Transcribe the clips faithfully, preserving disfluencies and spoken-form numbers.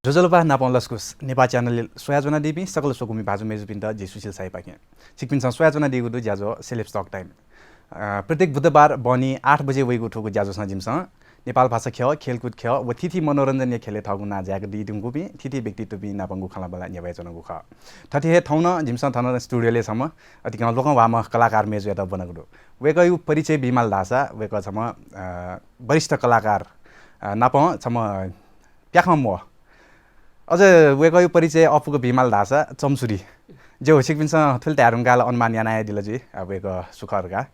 ज्वजलपा नापं लसकुस नेपाः च्यानलय् स्वयाच्वनादीपिं सकल स्वकुमि भाजु मय्जुपिन्त जि सुशील शाहीपाखें। छिकपिन्सं स्वयाच्वनादीगु दु ज्याझ्वः Celebs Talk Time। अ, प्रत्येक बुधबार बहनी आठ बजे वइगु थुगु ज्याझ्वलय् जिमिसं नेपाल भाषा ख्यः, खेलकुद ख्यः व थीथी मनोरञ्जनया ख्यलय् थःगु नां जाय्‌कादीधुंकूपिं थीथी व्यक्तित्वपिं नापंगु खँल्हाबल्हा न्ह्यब्वयाच्वनागु खः। थथे हे थौं नं जिमिसं थन studio-लय् छम्ह अतिकं लोकंह्वाःम्ह कलाकार मय्जुयात ब्वनागु दु। वय्‌कःयागु परिचय बीमाल धाःसा वय्‌कः छम्ह, अ, वरिष्ठ कलाकार, अ, नापं छम्ह प्याखं म्वः। अझ वय्‌कःयागु परिचय अःपुक बीमाल धाःसा चम्सुरी। ज्यू, छिकपिन्सं थुलि धाये धुंकाः ला अनुमान याना हे दिल जुइ, अ, वय्‌कः सु खः धकाः।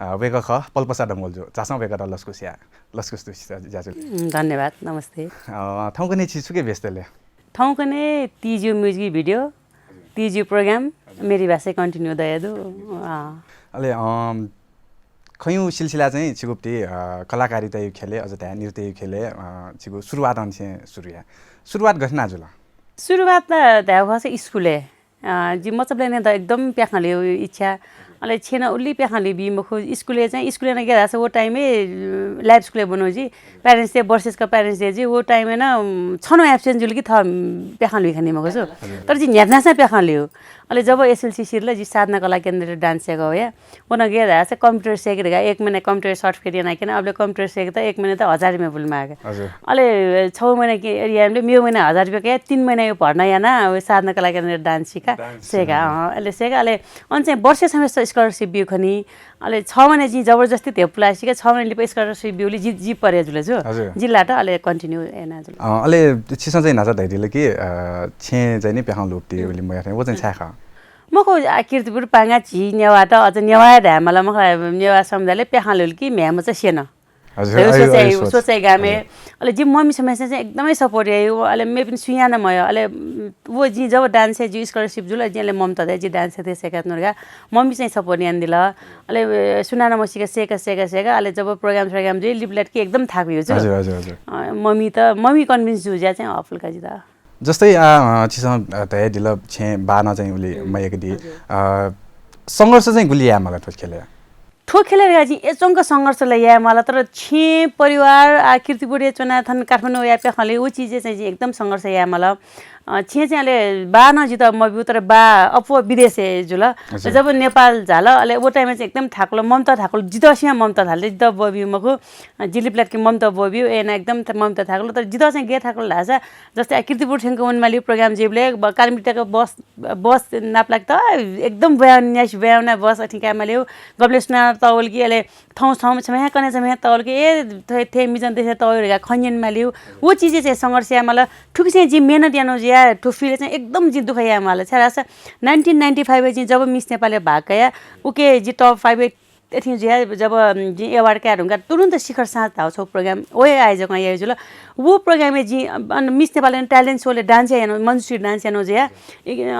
अ, वय्‌कः खः पल्पसा डंगोल जु। झासँ वय्‌कःयात लसकुस याये। लसकुस दु ज्याझ्वः। उम्, धन्यवाद, नमस्ते। अ, थौंकन्हय् छि छुकी व्यस्त ले? थौंकन्हय् तिजु music video, तिजु program, मेरी भाषाय् continue दयादु। अँ। अले, अम, खँयु सिलसिला चाहिँ छिगु पति, अ, कलाकारितायु ख्यलय्, अझ धाये नृत्ययु ख्यलय्, अ, छिगु सुरुवात अनसें सुरु याये। सुरुवात गथे याना जुल? सुरुवात त धायेगु खःसा स्कुलय्। अ, जि मचाबलय् नं त एकदम प्याखं ल्ह्वयु इच्छा। अले छेँनं उलि प्याखं ल्ह्वयु बी मखु। स्कुलय् चाहिँ, स्कुलय् नं गय् धाःसा व time-य्, अ, live स्कुलय् ब्वनागु जि। Parents Day, वर्षेसक Parents Day जि। व time-य् नं, उम्, छन्हु absent जुल कि थः, उम्, प्याखं ल्ह्वयु खनी मखु। तर जि न्ह्याथनासां प्याखं ल्ह्वयु। अले जब SLC सिधल जि साधना कला केन्द्रय् dance यायेगु वया। व नं गय् धाःसा computer सय्‌के धकाः एक महिना computer certificate यानाक्यना, अबलय् computer सय्‌केत एक महिनाय् त हजार रुपियाँ बुलि माःगु। हजुर। अले छगू महिना कि यायेबलय् मेगु महिना हजार रुपियाँ कयाः तीन महिनायु भर्ना याना, व साधना कला केन्द्रय् dance सिका, dance सय्‌का, सिका। अँ, अले सय्‌का, अले अन चाहिँ वर्षय् छम्हय्‌सित scholarship ब्यू खनी। अले छगू महिना जिं जबरजस्ती धेपु पुलाः सिका, छगू महिना लिपा scholarship ब्यूगुलिं जि, जि परे जुल जु। हजुर। जि लात, अले continue याना जुल। अँ, अले छिसं चाहिँ न्हाचा धयादिल कि, अ, छेँय् चाहिँ नि प्याखं ल्ह्वयु पति उलि मयाः थें, व चाहिँ छाय् खः? मखु, आ, कीर्तिपुर पांगा झी नेवाःत, अझ नेवाः हे धायेमाल मखु ला, नेवाः समुदायले प्याखं ल्ह्वल कि म्ह्याय् मचा स्यन। हजुर, धयागु अय्, सोचाइ, अय् सोच। सोचाइ गामय्। हजुर। अले जि मम्मी छम्हय्‌सिनं चाहिँ एकदमै support याइ। अले मेपिं सुयां नं मयः। अले, उम्, व जिं जब dance याये जि scholarship जुल, जिं अले मम्मीत धया जि dance याये सय्‌काच्वना धकाः मम्मी चाहिँ support यानादिल। अले, अ, सुनानं मसीका सय्‌का, सय्‌का, सय्‌का। अले जब program स्रोग्राम जुइ, लिपलात कि एकदम थाकु यु जु। हजुर, हजुर, हजुर। अ, मम्मी त, मम्मी convince जू ज्या चाहिँ हःपुल्का जित। जस्तै, आ, अ, छिसं, अ, धयादिल छेँय् बाःनं चाहिँ उलि मयय्‌कादी। हजुर। अ, संघर्ष चाहिँ गुलि यायेमाल थ्व ख्यलय्? थ्व ख्यलय् धकाः जिं यचंक संघर्ष ला यायेमाल, तर छेँ, परिवार, आ, कीर्तिपुरय् च्वनाः थन काठमाडौं वयाः प्याखं ल्ह्वये, व चिजय् चाहिँ जिं एकदम संघर्ष यायेमाल। अ, छेँय् चाहिँ अले बाःनं जितः मब्यू, तर बाः अप्वः विदेशय् जुल। हजुर। जब नेपाल झाल, अले व time-य् चाहिँ एकदम थाकुल, ममता थाकुल, जितः सियां ममता थाकुल, जितः ब्वब्यू मखु, अ, जि लिपलात कि ममता ब्वब्यू, अय् यानाः एकदम त-, ममता थाकुल, तर जितः चाहिँ गय् थाकुल धाःसा, जस्तै, आ, कीर्तिपुर थ्यंक वनेमालीगु program जुइबलय् ब-, कालिम्पोङ तक बस, बस नापलाक त एकदम ब्वयाः न्यासि ब्वयाः वनाः बस अथे कायेमालीगु। गबलें सुनानं तःवल कि अले थौं छम्ह छम्हय्‌सिनं कन्हय् छम्हय्‌सिनं तःवल कि ए थथे, थथे मिजं देशय् तःवल धकाः खँ न्यनेमालीगु। व चिजय् चाहिँ संघर्ष यायेमाल। थुकिसं जिं मेहनत यानागु जुयाः थ्व field-य् चाहिँ एकदम जिं दुःख यायेमाल। छाय्‌धाःसा nineteen ninety five-य् जिं जब Miss नेपालय् भाग कया, उकी जि top five-य् अथे जुयाः जब, उम्, जिं award काये धुंकाः तुरुन्त शिखर साँझ धाःगु छगू program व हे आयोजकं याइ जुल। व program-य् जिं, अन Miss नेपालय् talent show-लय् dance यानागु, मञ्जुश्री dance यानागु जुयाः,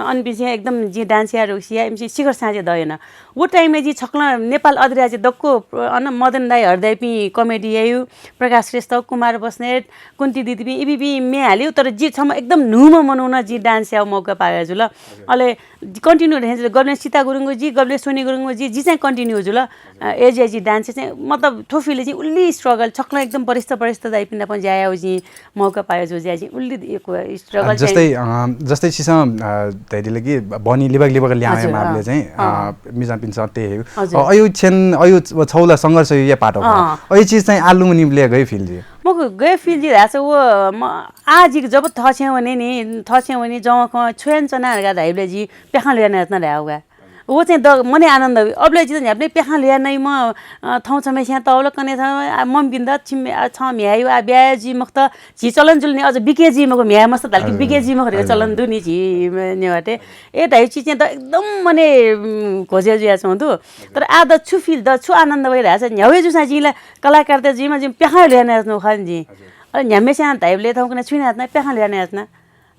अन बिसें एकदम जिं dance याये धुंकाः सियाः इमिसं शिखर साँझय् दः याना। व time-य् जिं छकलं नेपाल अधिराज्य दक्व, अन मदन दाइ, हरि दाइपिं comedy यायु, प्रकाश श्रेष्ठ, कुमार बस्नेत, कुन्ती दिदीपिं, इपिं, इपिं म्ये हाल्यु, तर जि छम्ह एकदम न्हूम्ह मनू नं जिं dance यायेगु मौका पाया जुल। अले continue धइगु जुल, गबलें सीता गुरुङ जि, गबलें सोनी गुरुङ जि, जि चाहिँ continue जुल। अ, ए जि, ए जि dance चाहिँ, मतलब, थ्व field-य् चाहिँ उलि struggle, छकलं एकदम वरिष्ठ, वरिष्ठ दाइपिं नाप ज्या यायेगु जिं मौका पाया जु, ज्या जिं उलि एक struggle अ, जस्तै, चाहिँ। अ, जस्तै छिसं, अ, धयादिल कि बहनी लिबाक लिबाक ल्याहां हजुर, वयेमाःबलय् अँ, चाहिँ, अँ। अ, मिजंपिन्सं तये हे। हजुर। अ, अयु छेँ, अयु छ-, छगू ला संघर्षया part हो। अँ। अयु चिज चाहिँ आः लुमनीबलय् गय् feel जुइ? मखु, गय् feel जुइ धाःसा व, म, आः जि जब थःछेँ वने नि, थःछेँ वने जवं खँ छु यानाच्वना धकाः धाइबलय् जि प्याखं ल्ह्वया नयाच्वना धायेगु का। व चाहिँ द-, मनय् आनन्द। अबलय् जितः न्ह्याबलें प्याखं ल्ह्वया नइम्ह, अ, थौं छम्हय्‌सिनं तःवल, कन्हय् छम्ह, आ, मम्मीपिन्त छिं, आ, छं म्ह्यायु, आ, ब्याहा जुइ मखुत, झी चलन जुल नि, अझ बिके जुइ मखु, म्ह्याये मस्त धाल कि हजुर, बिके जुइ मखु धकाः हजुर। चलन दु नि झी नेवाःतय्। ए धाइगु चिज चाहिँ द-, एकदम मनय्, उम्, घोजे जुयाच्वं दु। तर आः द छु feel, द छु आनन्द वइ धाःसा न्ह्याउ हे जूसां जिं ला कलाकारत जुइमा जिं प्याखं ल्ह्वया नयाच्वना खः नि जिं। हजुर। अले न्ह्याम्हय्‌सिनं धाइबलय् थौंकन्हय् छु यानाच्वना, प्याखं ल्ह्वया नयाच्वना।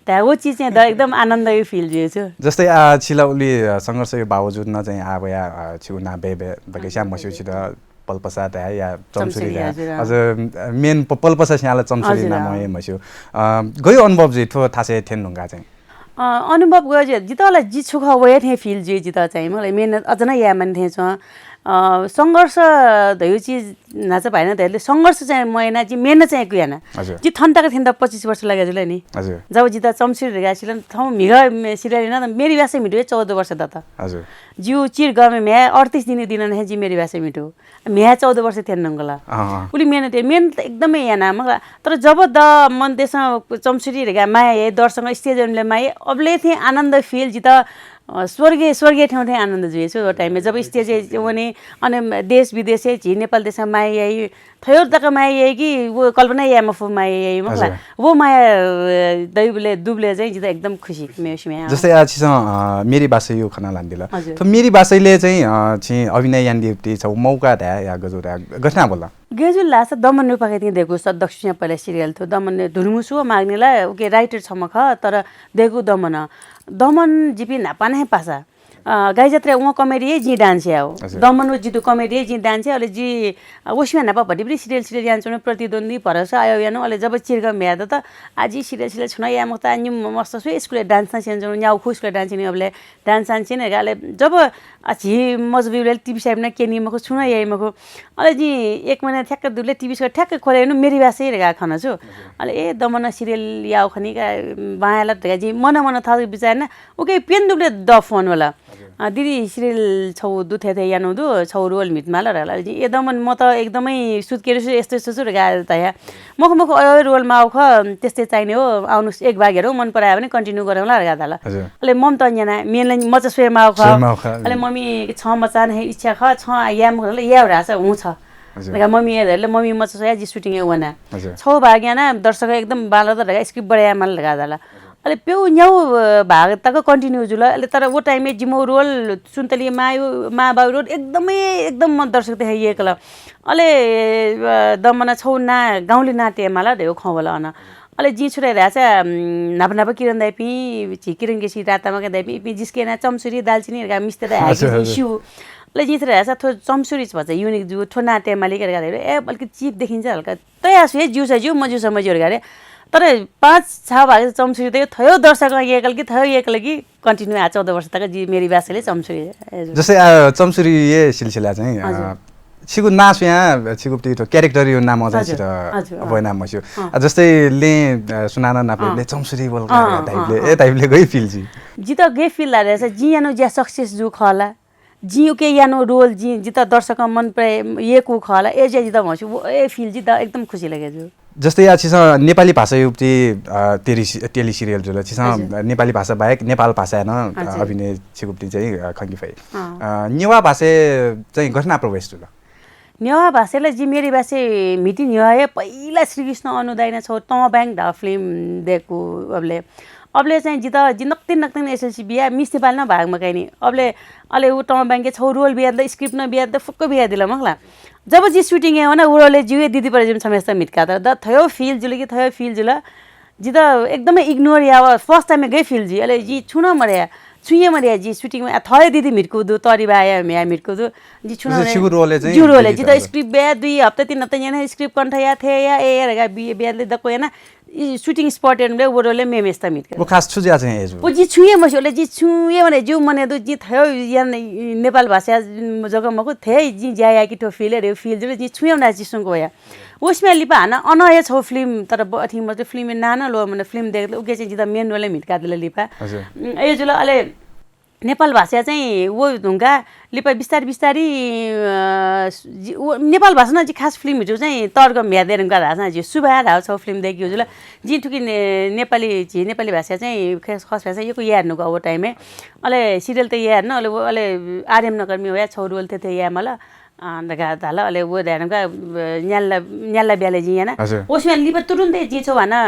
धायेगु चिज चाहिँ द एकदम आनन्दया feel जुइ छु। जस्तै, आ, छि ला उलि, अ, संघर्षया बावजुद नं चाहिँ आः वया, अ, छिगु नां बय् बय्, बय् बय्‌सिया मस्यू छित पल्पसा धाये या चम्सुरी चम्सुरी, धाये। हजुर, अँ। अझ, अ, main प-, पल्पसा सियां ला चम्सुरी हजुर, नामं अँ। हे मस्यू। अ, गयु अनुभव जुइ थ्व थासय् थ्यने धुंकाः चाहिँ? अ, अनुभव गयु जुइ, जितः ला जि छु खः व हे थें feel जुइ जितः चाहिँ। मला मेहनत अझ नं याये मानि थें च्वं। अ, संघर्ष धयु चिज न्हाचा भाइनं धयले संघर्ष चाहिँ म याना, जि मेहनत चाहिँ यक्व याना। हजुर। जि थन तक थ्यंत पच्चिस वर्ष लगे जुल नि। हजुर। जब जित चम्सुरी धकाः सिल, थौं म्हिगः मे-, सिरियल याना त मेरी ब्यासे म्हितु हे चौध वर्ष दत। हजुर। जिउ चिर गमे म्ह्याय् अड्तिस दिने दिन हे जि मेरी ब्यासे म्हितु। म्ह्याय् चौध वर्ष थ्यन नंगल। अँ। उलि मेहनत, मेहनत त एकदमै याना मखला। तर जब द मन देशं चम्सुरी धकाः माया हे दर्शक stage वनेबलय् माया, अबले थें आनन्द feel जित, अ, स्वर्गीय, स्वर्गीय ठाउँ थें आनन्द जुइ छु। ओ time-य् जब stage वने, अन देश विदेशय् झी नेपाल देशं माया याइ, थयो तक माया याइ कि वो कल्पना याये मफु माया याइ मखला। हजुर। वो माया, अ, दैबले, दुबले चाहिँ जित एकदम खुसी मेवसि म्या। जस्तै आ छिसं, अ, मेरी बासैयु खना लान्दिल। हजुर। त मेरी बासैले चाहिँ, अ, छि अभिनय यान्दिप्ति छ मौका धाया या गजु धाया गथना बोला। गेजुल लासा दमन नुपाखे तिं देगु स दक्षिण पहिले serial थु। दमन धुर्मुसु माग्नेला उके writer छम्ह खः, तर देगु दमन। दमन जिपि न्हापा हे पासा। अ, गाई जात्रा उहाँ comedy हे जिं dance याउ। हजुर। दमन व जितु comedy हे जिं dance याउ, अले जि, अ, वसिमा न्हापा भटिभरि serial, serial यान चुनु प्रतिद्वन्दी भरोसा आयो यानु, अले जब चिरगम भ्या दत, आ जि serial, serial छुन या मखुता, नि मस्त सु school dance ना सेन चुनु, न्याउ खु school dance नि अबले dance आन चिन गा, अले जब, अ, झी मजबुरी TV साइड ना केनी मखु, छुन याइ मखु। अले जि एक महिना ठ्याक्क दुले TV साइड ठ्याक्क खोले यानु मेरी ब्यासे गा खन छु। अले ए दमन serial याउ खनि का, बायाला धका जि मन मन थक विचार ना, उके पेन दुबले द phone वाला। अ, दिदी, serial छौ दु थेथे यानु दु, छौ role म्हित माल धकाल। ए दमन, म त एकदमै सुत्केर छु, यस्तो यस्तो छु धका धया। मखु, मखु, अयो role माउ ख, त्यस्तै चाहिने हो, आउनुस् एक भाग हेरौँ, मन परायो भने continue गरौँला धका धाल। हजुर। अले मम त न्याना, मेन लाइन मचा स्वये माउ ख। स्वये माउ ख। अले मम्मी छ मचान हे इच्छा ख, छ या मखु ल, या रास हुँ छ। हजुर। धका मम्मी ए धरले, मम्मी मचा स्वया जि shooting ए वना। हजुर। छौ भाग याना, दर्शक एकदम बाल त धका script बढे माल धका धाल। अले प्यौ न्याउ, अ, भाग तक continue जुल। अले तर वो time-य् जिमो role सुन्तली मायु, माबाउ role एकदमै, एकदम मन दर्शक देखे येकल। अले, अ, दमन छौ ना, गाउँले ना तेमाला धेउ खँ वल अन। अले जिं छुट्याइ धाचा, उम्, न्हापा न्हापा किरण दाइपिं, झी किरण गेसी रातामाका दाइपिं, इपिं जिस्के ना चम्सुरी, दालचिनी धका मिस्ते दाइ हजुर, हाइके हजुर। सिउ। अले जिं छुट्याइ धाचा थो चम्सुरी भचा unique जु, थो ना तेमाली धका धाइ। ए, बल्कि cheap देखिन्छ हल्का। तया सु हे ज्यूसा ज्यू, मज्यूसा मज्यू धका रे। तर पाँच छ भाग चम्सुरी त थयो दर्शक येकल कि थयो येकल कि continue आ चौध वर्ष तक जि मेरी ब्यासले चम्सुरी। जस्तै आ चम्सुरी ये सिलसिला चाहिँ, अ, हजुर। छिगु नास या छिगु प्ति थो character यो नाम चाहिँ हजुर, छित हजुर, अ। अबोय नाम मस्यु। अँ। आ जस्तै ले, अ, सुनाना नापे अँ। ले चम्सुरी बोल अँ, का अँ, type ले, अँ। ए type ले गई feel जि। जित गई feel ला रे, जि यानो ज्या success जु खला। जिं उके यानो role जिं जित दर्शक मन परे येकु खला। ए ज्या जित मस्यु, वो ए feel जित एकदम खुसी लगे जु। जस्तै या छिसं नेपाली भाषा युक्ति, अ, टेली सि-, टेली serial जुल। छिसं हजुर। नेपाली भाषा बाहेक नेपाल भाषा न, अ, हजुर। अभिनय छिगुप्ति चाहिँ, अ, खंकी फै। अँ। अ, नेवा भाषा चाहिँ गथना प्रवेश जुल। नेवा भाषाले जि मेरी भाषा मिति नेवा हे पहिला श्रीकृष्ण अनुदायना छौ तँ bank धा film देखु अबले। अबले चाहिँ जित जि नक्तिन नक्तिन SLC बिया मिस नेपाल न भाग मकाइनी। अबले अले उ तँ bank के छौ role बिया द script न बिया द फुक्क बिया दिल मखला। जब जि shooting ए वना उ role जिउ दिदी पर जिम छमेस्ता मिटका तर द थयो feel जुल कि थयो feel जुल। जित एकदमै ignore याव first time गई feel जि। अले जि छुन मरे छुये मरे जि shooting में थयो दिदी मिटकु दु तरी बाया म्या मिटकु दु। जि छुन छिगु role चाहिँ जिउ role दिदी जित तर। Script बिया दुई हप्ता तीन हप्ता याना script कण्ठ या थे या ए या रगा बि बिया ले दको याना। इ shooting spot एन बे वो role मेमेस्ता मिटका। वो खास छु ज्या चाहिँ एजु। वो जि छुये मस्यु ले जि छुये मरे जिउ मने दु जि थयो यान नेपाल भाषा जग मखु थे जि ज्या या कि थो feel रे feel जि छुये मना जि सुंको या। उसम्या लिपा हानं अन हे छौ film तर ब-, अथि मतलब film नाना लो मने film देख उके चाहिँ जिता main role मिटका दिल लिपा। हजुर। उम्, ए जुल अले नेपाल भाषा चाहिँ वो धुंका लिपा बिस्तार बिस्तारी, अ, जि-, वो नेपाल भाषा न जि खास film हिजो चाहिँ तर्क म्या दे रंका धासा जि सुभा धाव छौ film देख यो जुल। जि थुकी ने-, नेपाली जि नेपाली भाषा चाहिँ खस, खस भाषा यो को यार नुका वो time ए। अले serial त यार न अले वो अले आर्यम नगरमी होया छौ role थे थे या मला। अ, दगा धाल, अले वो धायेनुका, अ, न्याल्ला, न्याल्ला ब्याले जिं याना। हजुर। ओसम्या लिपा तुरुन्तै जिं छौ हाना,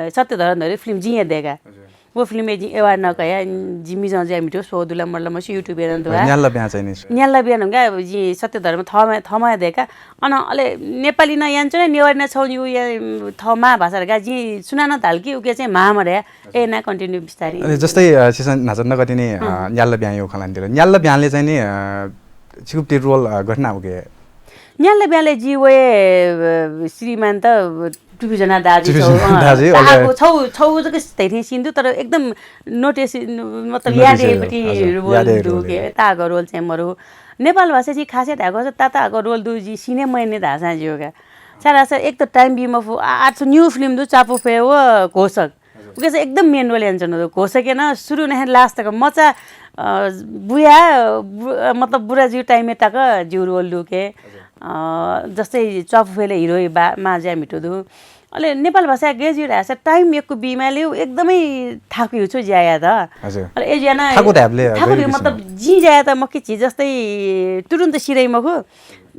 अ, सत्यधरन धरि film जिं या देगा। हजुर। वो film ए जिं award नकया, जिमि जं ज्या मिठो, सो दुला मल्ला मसि YouTube ए दन दुवा। न्याल्ला ब्या चाहिँ नि। न्याल्ला ब्या नंगा, जिं सत्यधरन थमा, थमा देका। अन अले नेपाली न यान चुने, नेवारी न छौ यु या, थमा भाषा गा, जिं सुना न धाल कि, उके चाहिँ मा मरे, ए ना continue बिस्तारी। अले जस्तै, अ, सिसन नाचन नगतिनि, अ, अँ। न्याल्ला ब्या यो खलान दिल। न्याल्ला ब्याले चाहिँ नि, अ, छिगुप्ति role, अ, गठना उके। न्याल्ला ब्याल्ला जि वये, अ, श्रीमान्त टुपी ज्वना दाजु टुपी छौ, ज्वना अँ, दाजु, ताःगु अले छौ, छौ जक धैथें scene दु, तर एकदम notice, मतलब, यादे पति हजुर, role यादे दु role के, ताःगु role चाहिँ मरु। नेपाल भाषा चाहिँ खासै धाःगु छ, ताःगु role दु, जि scene मयने धाःसां ज्यू का। छाय् धाःसा एक त time बी मफु, आ, आ, थ्व new film दु, च्वापु फय् व घोषक। उके चाहिँ एकदम main role यानाच्वना दु। घोषक याना सुरु नं last तक मचा, अ, बुया, बु-, अ, मतलब बुरा ज्यू time तक ज्यू role दु के। अ, जस्तै च्वापु फय्‌ले hero बा, मां ज्या म्हितु दु। अले नेपाल भाषा गय् ज्यू धाःसा time यक्व बीमाले एकदमै थाकु यु छु ज्या यात। हजुर। अले ए ज्या ना थाकु धायेबलय् थाकु गय् धाये, बिस्मय। मतलब जि ज्या यात मखु कि जस्तै तुरुन्त सिरै मखु।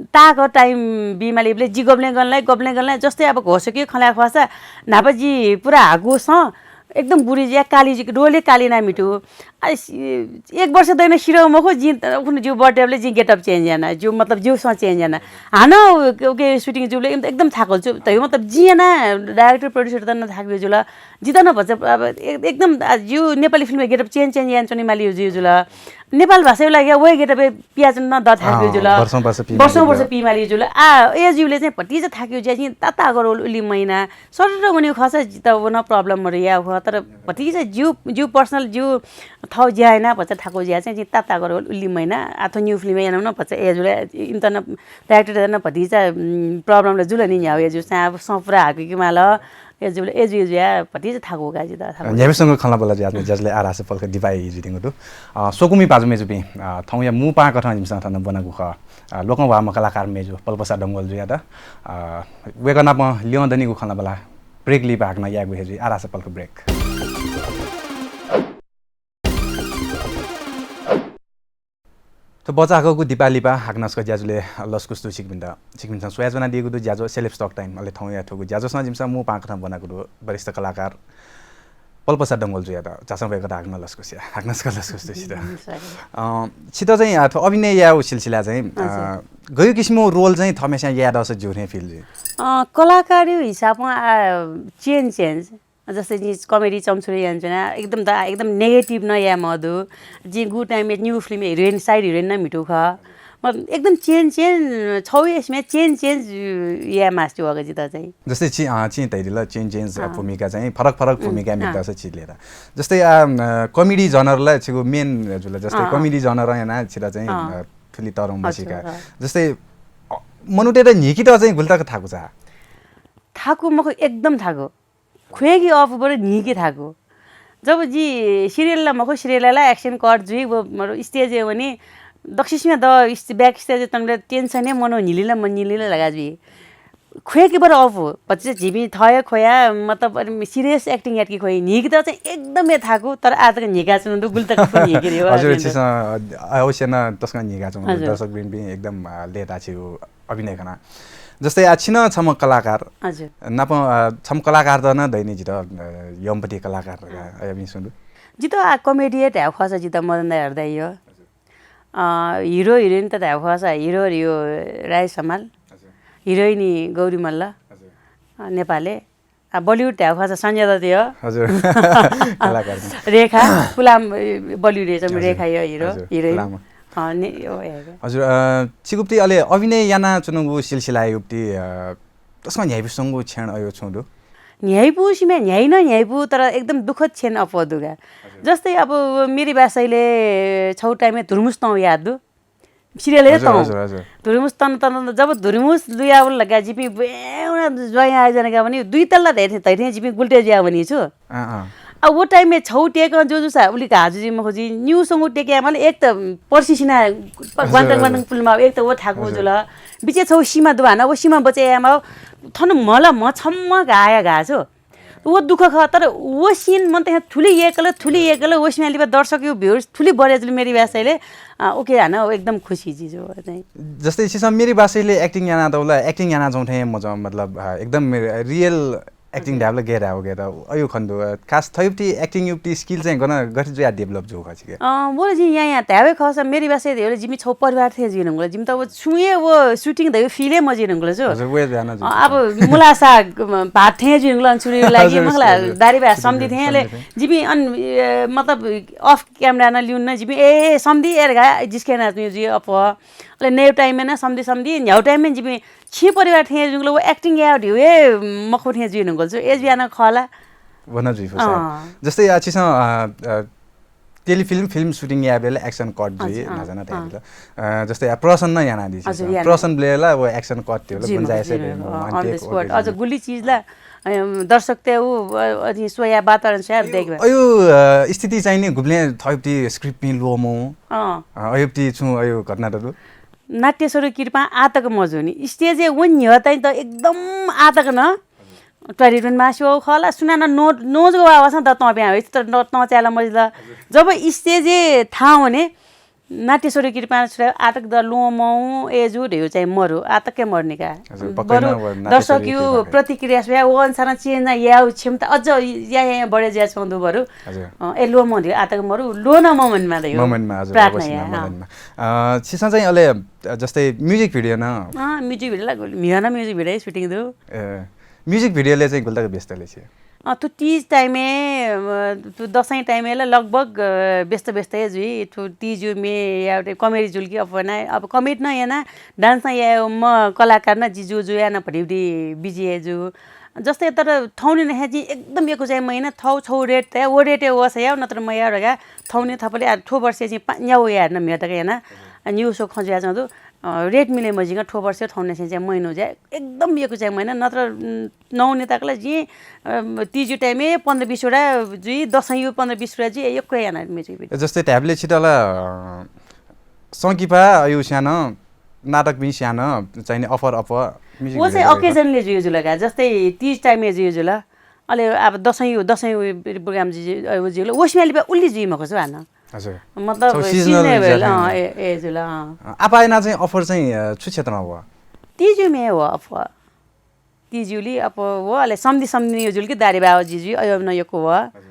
ताःगु time बीमाले इबलय् जि गबलें गनलाइ, गबलें गनलाइ, जस्तै अब घोषकया खँ ल्हाये ख्वाःसा न्हापा जि पुरा हाकुसं एकदम बुरी ज्या काली जि, role काली ना म्हितु। आ, सि-, एक वर्ष दैन सिरौ मखु, जिं त, उखुन्हु ज्यू birthday बलय् जिं getup change याना, ज्यू मतलब ज्यू सं change याना। हानं उके, उके shooting जूबलय् एकदम, एकदम थाकल छु। त मतलब जिं याना director producer त नं थाकु जुल। जित नं भचा अब एक-, एकदम, आ, ज्यू Nepali film getup change, change यानाच्वने माली जु जुल। नेपाल भाषाया लागि वहे getup पियाच्वने नं द थाकु अँ, जुल। वर्षौं वर्ष पी वर्षौं माली वर्ष जुल। पी माली जुल। आ, ए ज्यूले चाहिँ भतिचा थाकु ज्या चाहिँ तातागु role उलि महिना। सडर वने खःसा जित व नं problem मरु या खः, तर भतिचा ज्यू, ज्यू personal ज्यू थौ ज्या याना भचा थाकु ज्या चाहिँ जिं तातागु role उलि महिना। आ, थ्व new film याना नं भचा ए ज्यूले इन्त नं director नं भतिचा, उम्, problem ल जुल नि न्ह्याउ ए ज्यू चाहिँ अब सं पुरा हाकु कि माल। ए ज्यूले, ए ज्यू, ए ज्यू या भतिचा थाकु का जित थाकु। न्ह्याबलें संग खँल्हाबल्हा जुयाच्वंगु ज्याझ्वलय् आः धाःसा पलख दिपाय् जुइधुंगु दु। अ, स्वकुमि भाजु मय्‌जुपिं, अ, थौंया मू पाहां कथं जिमिसं थन ब्वनागु खः। अ, लोकंह्वाःम्ह कलाकार मय्‌जु पलपसा डंगोल जुयात, अ, वय्‌कः नाप ल्यं दनिगु खँल्हाबल्हा break लिपा हाकनं यायेगु हे जुइ। आः धाःसा पलख break। थ्व बचाःगु दिपाः लिपा हाकनं छकः ज्याझ्वलय् लसकुस दु छिकपिन्त। छिकपिन्सं स्वयाच्वनादीगु दु ज्याझ्वः Celebs Talk Time। अले थौंया थुगु ज्याझ्वःसं जिमिसं मू पाहां कथं ब्वनागु दु वरिष्ठ कलाकार पलपसा डंगोल जुयात। झासँ वय्‌कःयात हाकनं लसकुस या। हाकनं छकः लसकुस दु छित। अ, छित चाहिँ, अ, थ्व अभिनय यायेगु सिलसिला चाहिँ, अ, हजुर। गय् किसिमं role चाहिँ थःम्हेस्यां याये दःसा ज्यू थें feel जुइ? अ, कलाकारया हिसाबं, आ, change, change। जस्तै जिं comedy चम्छुरी यानाच्वना, एकदम द-, एकदम negative नं याये मदु। जिं गु time-य् new film heroine, side heroine नं म्हितु खः। मतलब एकदम change, change, छौ यस्मे change, change याये मास्ति वःगु जित चाहिँ। जस्तै छि, अ, छिं धयादिल change, change, अ, अँ। भूमिका चाहिँ फरक, फरक उम्, भूमिका अँ। म्हितःसा छि लेत। जस्तै, अ, comedy genre ला छिगु main जुल, जस्तै अँ, अँ। Comedy genre याना छित चाहिँ, अँ। अ, थुलि तरं हजुर, बसिका। अँ। जस्तै, अ, मनूतय्‌त न्हिकित चाहिँ गुलि तक थाकु चा? थाकु मखु, एकदम थाकु। ख्वेंकि अःपु बरु न्हिकि थाकु। जब जि serial ला मखु, serial ला action cut जुइ, व मरु stage-य् वनी, दक्वसिबें द इस-, back stage-य् तनबलय् tension हे मनू न्हिलि ला मन्हिलि ला धका जुइ। ख्वेंकि बरु अःपु, भतिचा झीपिं थः हे ख्वया, मतलब, अले serious acting यातकि ख्वइ। न्हिकित चाहिँ एकदम हे थाकु, तर आः तक न्हिकाच्वना दु, गुलि तक फु न्हिकि रे, व हजुर, आः छिसं, अ, अवश्य नं तसकं न्हिकाच्वना दु। हजुर। दर्शकवृन्दपिं एकदम, अ, लेत आ छिगु अभिनय खना। जस्तै आ, छि नं छम्ह कलाकार। हजुर। नाप, अ, छम्ह कलाकार त नं दइनि जित, अ, यमपति कलाकार धका, अँ। अय् भिं सुं दु। जित आ, comedy हे धायेगु खःसा जित मदन दाइ हरदाइ यो। अ, hero heroine त धायेगु खःसा hero यो राय समाल। हजुर। Heroine गौरी मल्ल। हजुर। अ, नेपालय्। आ, Bollywood धायेगु खःसा सञ्जय दत्त यो। हजुर। कलाकार। रेखा, पुलाम, अ, Bollywood हे चाहिँ हजुर। रेखा यो hero, हजुर, heroine। पुलाम। अ, ने, यो हे। हजुर, अ, छिगुप्ति अले अभिनय यानाच्वनागु सिलसिलाय् उप्ति, अ, तसकं न्ह्याइपुसेंगु क्षण अयो छुं दु? न्ह्याइपुसेम्ह न्ह्याइ नं न्ह्याइपु, तर एकदम दुःखद क्षण अप्वः दु का। हजुर। जस्तै अब मेरी बासैले छौ time-य् धुर्मुस तं याद दु। Serial हे हजुर, तं। हजुर, हजुर। धुर्मुस तन, तन, तन, जब धुर्मुस लुयावल लगा जिपिं बेहुना ज्वाइँ आयोजना का वनी, दुई तल्ला धै, धै, धै जिपिं गुलि तक जुया वनी छु। अँ, अँ। आ, व time-य् छौ टेकं जुजुसा उलि घाः जुजि मखु जि, निउसंगु टेक यायेमाल, एक त पर्सि सिना हजुर, ग्वान्ताङ, हजुर। ग्वान्ताङ पुलेमाः, एक त व थाकु हजुर। जुल। बिचे छौ सिमा दु हानं, व सिमा बचय् यायेमाः, थन म्हला म्ह छम्ह घाःया घाः छु। व दुःख खः, तर व scene मन्त थुलि यय्‌कल, थुलि यय्‌कल, व सिमा लिपा दर्शकया views थुलि बढे जुल मेरी बासैले, अ, उके हानं एकदम खुसी जि छु चाहिँ। जस्तै छिसं मेरी बासैले acting याना दौला, acting याना जौं थें मजं, मतलब, अ, एकदम real acting हजुर। धायेबलय् गय् धायेगु गय् धायेगु, अयो खने दु। खास थयुप्ति acting युप्ति skill चाहिँ गन गथे जुयाः develop जू खः छिके? अँ, व ला जिं यां यां धायेगु खःसा मेरी बासै धयागु ला जिमि छौ परिवार थें जुइधुंकल। जिमित व छुं हे व shooting धयागु feel हे मजूधुंकल छु। हजुर, व हे जुयाः नं अँ, जुइ। अब मुला साग, म, भात थें जुइधुंकल, अन छुरी लागि हजुर, मखला, हजुर। दारी भाय् समधि थें ले। समधि थें। जिमि अन, ए, मतलब, off camera नं ल्यून नं जिमि, ए, समधि ए धका जिस्के याना जुइ अप्वः। अले नयु time-य् नं सम्धि सम्धि न्ह्याउ time-य् जिपिं छि परिवार थें जुइगुल व acting याये ढिउ हे मखु थें जुइ नुगल छु। ए जुया नं खला। वन जुइ फु सायद। अँ। जस्तै आ छिसं, अ, अ, टेलिफिल्म, फिल्म shooting याये बेला action cut जुइ, हजुर, अँ, नजना अँ। अ, जस्तै आ प्रसन नं याना दिस। हजुर, याना। प्रसन बेला व action cut थियो, जुइ गुंजाइस मखु, जुइ मखु, अँ, on the spot। अझ गुली चिज ला, अ, दर्शक ते उ, अ, अझ सोया वातावरण सोया देख। अयु, अ, स्थिति चाहिँ नि गुबलें थयुप्ति script पिं लोमो। अँ। अ, अयुप्ति छु अयु घटना दु। नाट्य स्वरूप कृपा आतक मजूनि। Stage-य् वन न्ह्यः ताइ त एकदम आतक न। त्वारिरुन मास्यो खला सुनाना नो, नोज वावासं द तँ प्यां, तर न तँ चाला मजिल। जब stage-य् थावने नाट्य स्वरूप कृपा सुरा आतक द लोमौ ए जु ढेउ चाहिँ मरु, आतक के मरु निका। हजुर, पक्कै बरु न, व नाट्य दर्शक स्वरूप यु कृपा। प्रतिक्रिया सुया, व अनुसार change ना याउ क्षमता अझ या, या, या बढे ज्या छौं दु बरु। हजुर। अ, ए लोमौ ढेउ आतक मरु, लोन ममनमा द यो। ममनमा, हजुर, प्रार्थना अवश्य या, न, अँ। ममनमा। अ, छिसं चाहिँ अले, अ, जस्तै music video न। अँ, music video ला गुल, म्हिगः न music video shooting दु। ए, music video ले चाहिँ गुलतक व्यस्त ले छे। अँ, थु तीज time-य्, अ, थु दसैँ time-य् ला लगभग, अ, व्यस्त व्यस्त हे जुइ। थु तीज यु मे या comedy जुल कि अप्वना, अब comedy न याना, dance न या म कलाकार न जिजु जु याना भरिभरि busy हे जु। जस्तै तर थौनि न हे जि एकदम यकु चाहिँ महिना थौ छौ rate तया, वो rate वस या नत्र मया रगा थौनि थपले आ, थो वर्ष जि पा, न्याउ या न म्या तक याना। अ, न्यू सो खजुया चाहिँ दु। अ, rate मिले मजिंगा थो वर्ष थौनि से चाहिँ महिनो जा एकदम यकु चाहिँ महिना नत्र, उम्, नौने तकला जि, अ, तीजु time-य् पन्ध्र बीस वटा जुइ, दसैं यु पन्ध्र बीस वटा जुइ, यक्व याना music video। जस्तै ढाबले छितला, अ, संकिपा अयु स्यान, नाटक बिं स्यान, चाहिँ नि offer अप, music वो video चाहिँ लगेको। Occasion ले जुइ जुलगा, जस्तै तीज time-य् जुइ जुल, अले अब दसैं यु, दसैं यु program जि, अ, जुल, वो स्यान लिपा उल्ली जुइ मखु छु हान। हजुर। मतलब छौ seasonal seasonal, जुल, अँ, ए, ए जुल, अँ। अ, आपायना चाहिँ offer चाहिँ, अ, छु क्षेत्रमा व? तीजु मे व offer। तीजुली अप व, अले सम्धि सम्धि यो जुल कि दारे बाव जिजु अयो न यक्व व। हजुर।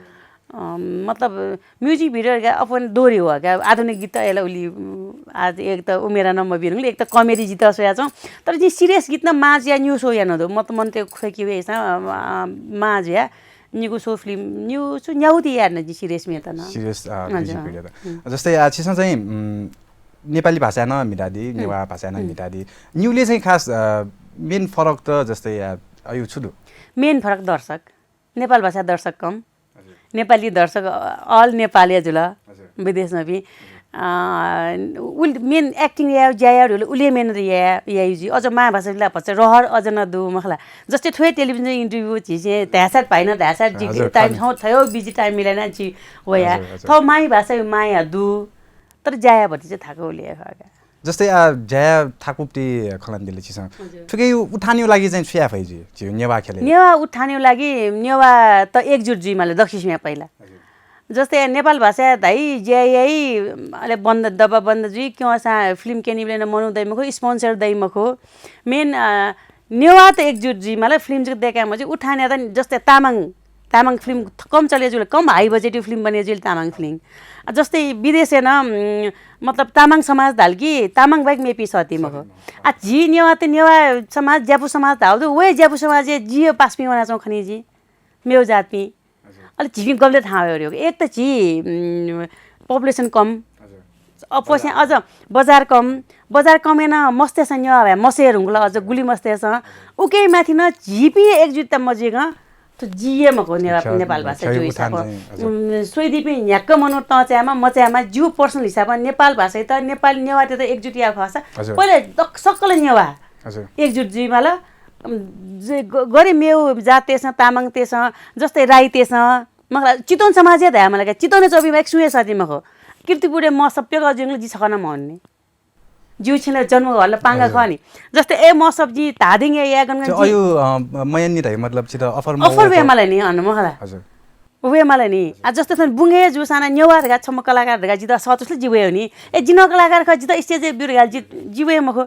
अ, मतलब music video का अपन दोरी व का, आधुनिक गीत एला उली, उम, आज एक त उमेर न मबिन, एक त comedy गीत सोया छौं, तर जि serious गीत न माज या न्यू सो या न दो, मत मन ते खुकी वे सा, अ, अ, माज या, निगु सो film, न्यू सो न्याउती या न जि serious मे त न। Serious, अ, हजुर। Music video त। हुँ। जस्तै, अ, छिसं चाहिँ, उम, नेपाली भाषा न मितादी, हुँ। नेवा भाषा न हुँ। मितादी। न्यूले चाहिँ खास, अ, main फरक त जस्तै, अ, अयु छु दु? Main फरक दर्शक। नेपाल भाषा दर्शक कम। हजुर। नेपाली दर्शक, अ, all नेपाल या जुल। हजुर। विदेशमा बि। हजुर। अ, उल, main acting या, ज्या या, उले, उले मेहनत या, या युजी। अझ मां भाषा बिला भचा रहर अझ न दु मखला। जस्तै थ्वे television interview झिझे धायसा भाइ न धायसा जि हजुर, time खान। थौ, थयो busy time मिलेना जि वया। हजुर, हजुर। थौ माई भाषा माया दु। तर ज्या या भति चाहिँ थाकु उले खगा। जस्तै आ, ज्या या थाकुप्ति खलन दिले छिसं। हजुर। थुके यु उठान यु लागि चाहिँ छु या फै जि, जि नेवा खेले। नेवा उठान यु लागि नेवा त एकजुट जुइ माले दक्षिण मे पहिला। हजुर। जस्तै नेपाल भाषा धाइ, ज्या याइ, अले बन्द, दबा बन्द जुइ, क्यों सा film केनी बेले न मनु दइ मखु, sponsor दइ मखु। Main, अ, नेवा त एकजुट जुइ माले film जुक देका मजि उठान या त जस्तै तामाङ, तामाङ film कम चले जुल, कम high budget film बने जुल तामाङ film। अ, जस्तै विदेश न, उम, मतलब तामाङ समाज धाल कि तामाङ बाहेक मेपी सती मखु। आ, जि नेवा त नेवा समाज, ज्यापु समाज धाउ दु, वे ज्यापु समाज या जियो पासपी वना चौ खनी जि, मेउ जातपी। हजुर। अले झिपिं गबले थाहा वयो रे। एक त झी, उम, population कम। हजुर। अपोसे बजार। अझ बजार कम। बजार कम याना मस्तेसं न्यवा भए मसे रुंगल अझ गुली मस्तेसं। हजुर। उके माथि न झिपिं एकजुटता मजिग। त जिये मको नेवा-, अच्छा, नेपाल भाषा अच्छा, जो उठान हिसाब। चाहिँ, हजुर। उम, सोइदिपिं न्याक्क मनु त च्यामा, मच्यामा, जिउ personal हिसाब नेपाल भाषा त नेपाल नेवाते त एकजुट या भाषा। हजुर। पहिले दक-, सकल नेवा। हजुर। एकजुट जुइ माल। उम, जे ग-, गरे मेउ जाततेसं, तामाङतेसं, जस्तै राईतेसं, मखला, चितवन समाज या धाया मला का, चितवन चौबी बाइक सुए साथी मखो। कीर्तिपुरे म सप्यक जुइगल जि छकना मन्ने। जिउ छिन जन्म घरला पांगा हजुर। खनि। जस्तै ए म सब जि धादिङ या, या गन गन चाहिँ जि अयु, अ, मयन्नी धाइ मतलब चित offer म offer वे मला नि, अन मखला। हजुर। वे मला नि। आ, जस्तै सन बुंगे जु साना नेवा धगा छम कलाकार धगा जित सतुसले जि वे नि। ए, जिन कलाकार ख जित stage ए बिर गा जि, जि वे मखो।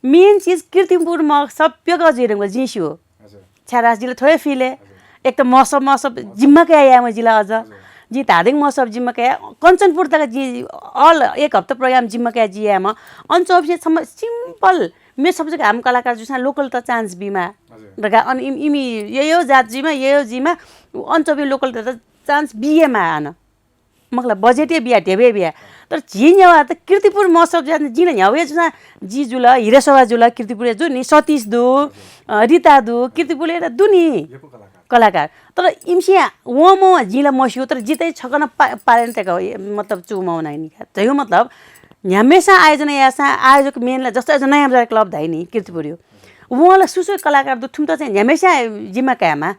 Main चिज कीर्तिपुर म सप्यक जुइरंगल जिं स्यू। हजुर। छ्यारास जिला थ्वय् फिले। हजुर। एक त मसब, मसब जिम्मा कया याये म जिला अझ। हजुर। जि धादिङ मसब जिम्मा कया, कञ्चनपुर तक जि all एक हप्ता program जिम्मा कया जि याये म। अन चौबिस छम्म simple मे सब जक हाम कलाकार जुसा local त chance बिमा। हजुर। दगा अन इम, इमी यो, यो जात जिमा, यो, यो जिमा, अन चौबिस local त chance बिये मा अन। मखला budget या बिया, ढेबे बिया। तर झी नेवाःत कीर्तिपुर महोत्सव जुयाः जिं न्ह्यागु हे जुना, जि जुल, हिरा शोभा जुल, कीर्तिपुरया जु नि, सतीश दु, अ, रिता दु, कीर्तिपुरया दु नि। कलाकार। तर इमिसे वं मवं जिं ला मस्यू, तर जितः छकः नं पा-, पालय् तक, मतलब, चूमवं नि का। झइगु मतलब, न्ह्याम्हेसां आयोजना याःसां आयोजक main ला, जस्तो अझ नयाँ बजार क्लब धाइ नि, कीर्तिपुरयो। वं ला सुसु कलाकार दु, थुमित चाहिँ न्ह्याम्हेसां जिम्मा कायेमा,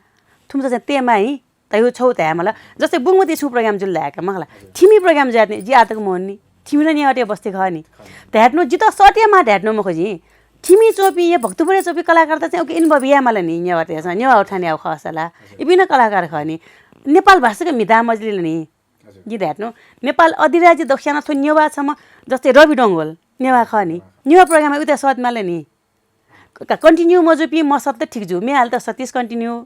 थुमित चाहिँ तयेमा हि, धइगु छौ धायेमाल। जस्तै बुंगमती छुं program जुल धायेका मखला। थिमि program जुयात नि, जि आतक मवं नि। थिमि नं नेवाःतय् बस्ती खः नि। धायेत नु जितः सःतयेमा धायेत नु मखु जिं। थिमि च्वंपिं या भक्तपुरय् च्वंपिं कलाकारत चाहिँ उके involve यायेमाल नि नेवाःतय्, नेवाः उठान यायेगु खःसा ला। इपिं नं कलाकार खः नि। नेपाल भाषाक म्हिता मजिल नि। जिं धायेत नु, नेपाल अधिराज्य दक्ष्याना थ्व नेवाः छम्ह, जस्तै रवि डंगोल, नेवाः खः नि। नेवाः program उतय् सःतेमाल नि। क-, continue मजूपिं मसःत ठीक जू, म्ये हालेत सतीश continue।